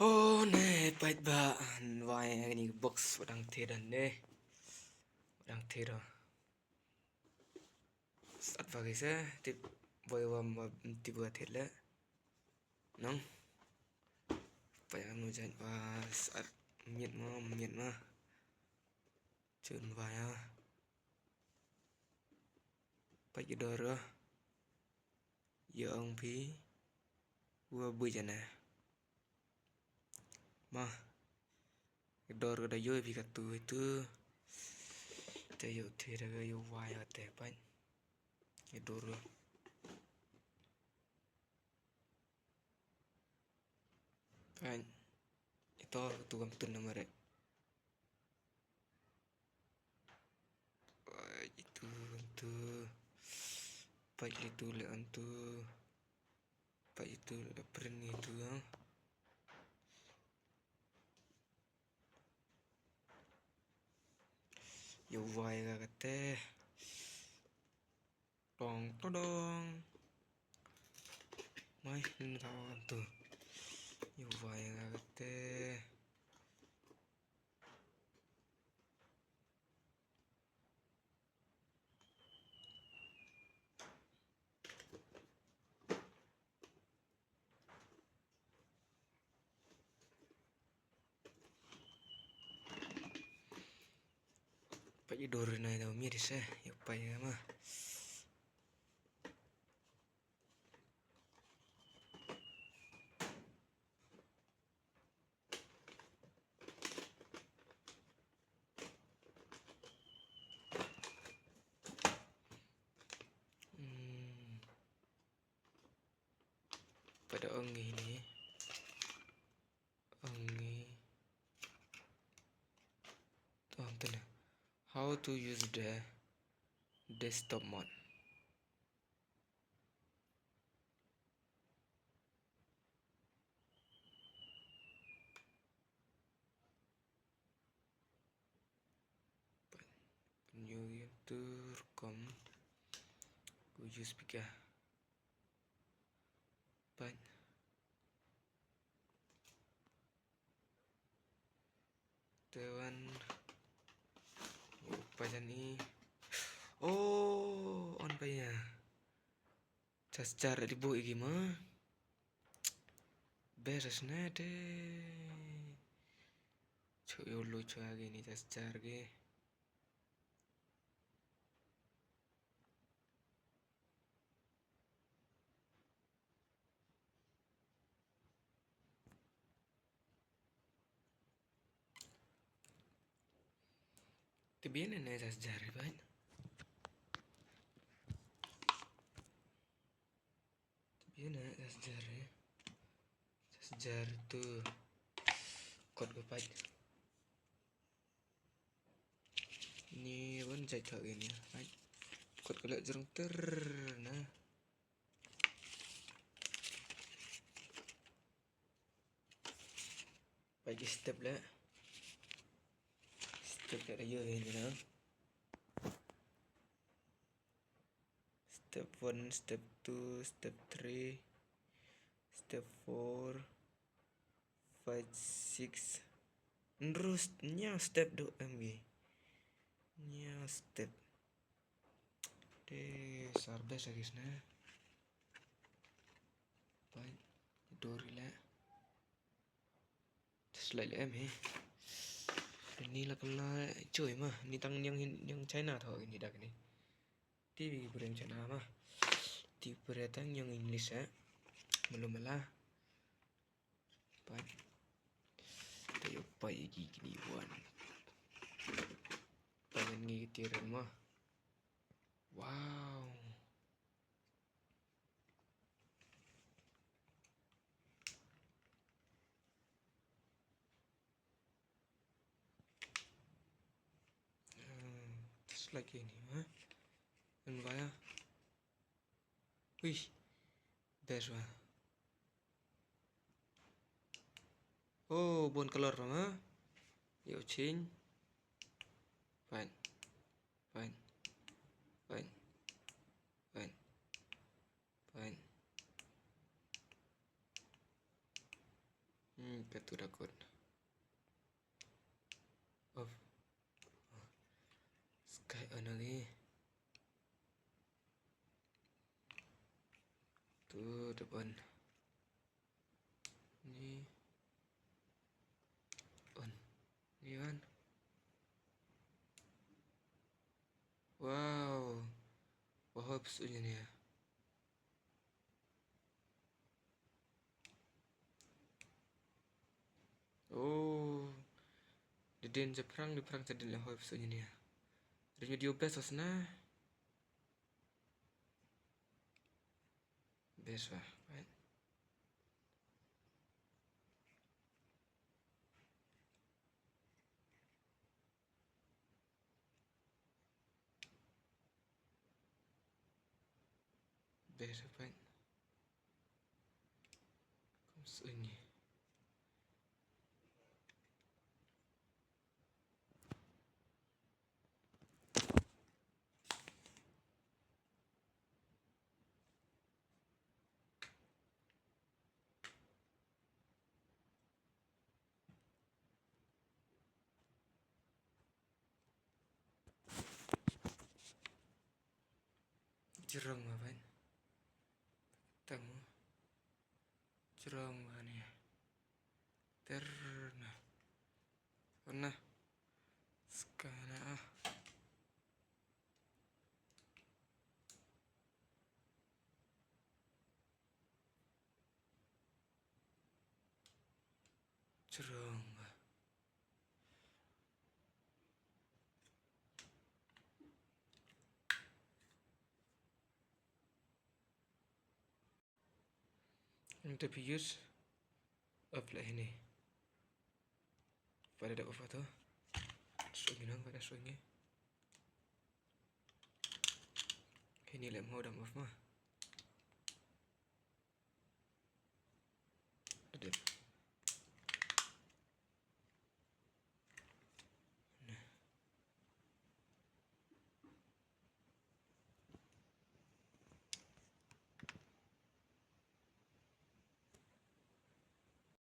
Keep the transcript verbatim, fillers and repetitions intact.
Oh, ne, pait ba, wai, ani box, wadang te dan ne. Wadang te do. Sat ba kisa, tip, boy wa ma, tip ba te le. Nong. Pait anu jan ba, sat, miet ma, miet ma. Chun ba ya. Pait ki dor. Ya ong phi. Wa bu jana. Ma. Dor ka da yo phi ka tu tu. Te yo te da ka yo wa ya te pait. Ye dor ka. Pait. Ito tu kam tun na mare. Pait itu antu. Pait itu le antu. Pait itu le pren itu, ha. Yo wai ka kate. Tong todong. Mai nin ka antu. Yo wai ka kate. Pait i dor nai da umi di se, yo pait ma. Hmm. Pada ong ini. Ong ini. Oh, tu lah. How to use the desktop mode. New user com. Go use pika. Pait. Te wan. Oh, pait jan i. Oh, on pait ya. Jas jar di bu igi ma. Beres ne de. Cho yo lo cho agi ni jas jar ge. Te bien ne jas jar ban. Te bien ne jas jar. Jas jar tu kot ko pait. Ni wan jai thok ini. Pait. Kot ko lek jrong ter na. Pait ki step le. Step le da yo ini na. Step one, step two, step three, step four, five, six. Nrus nya step do em gi. Nya step. De sarbes agis na. Pait dor ila. Slide em he. Ni la kala choi ma ni tang nyang hin nyang China tho ni dak ni. Ti bi brem China ma. Ti bre tang nyang English eh. Malu mala. Pait. Tayo pait igi kini wan. Pangan ngi tiran ma. Wow. Hmm, just like ini, ha? Kan ba ya? Wih, best ba. Oh, bun color ba ma. Yo change. Fine. Fine. Fine. Fine. Fine. Ka tu da kot. Off. Sky on lagi. Tu da on. Ni on. Ni on. Wow. Wahoi pus unya ni ya. Oh. Didin je phrang, di phrang je din le hoi pus unya ni ya. Ring video best os na. Best ba. Right. Best ba. Kum sunyi. Jrong ma ban. Tang mo. Jrong ma ni. Ter na. Ona. Skana ah. Jrong. Nte phi use off la hini. Pada da off ato. Sungi nang pada sungi. Hini lem ho dam off ma.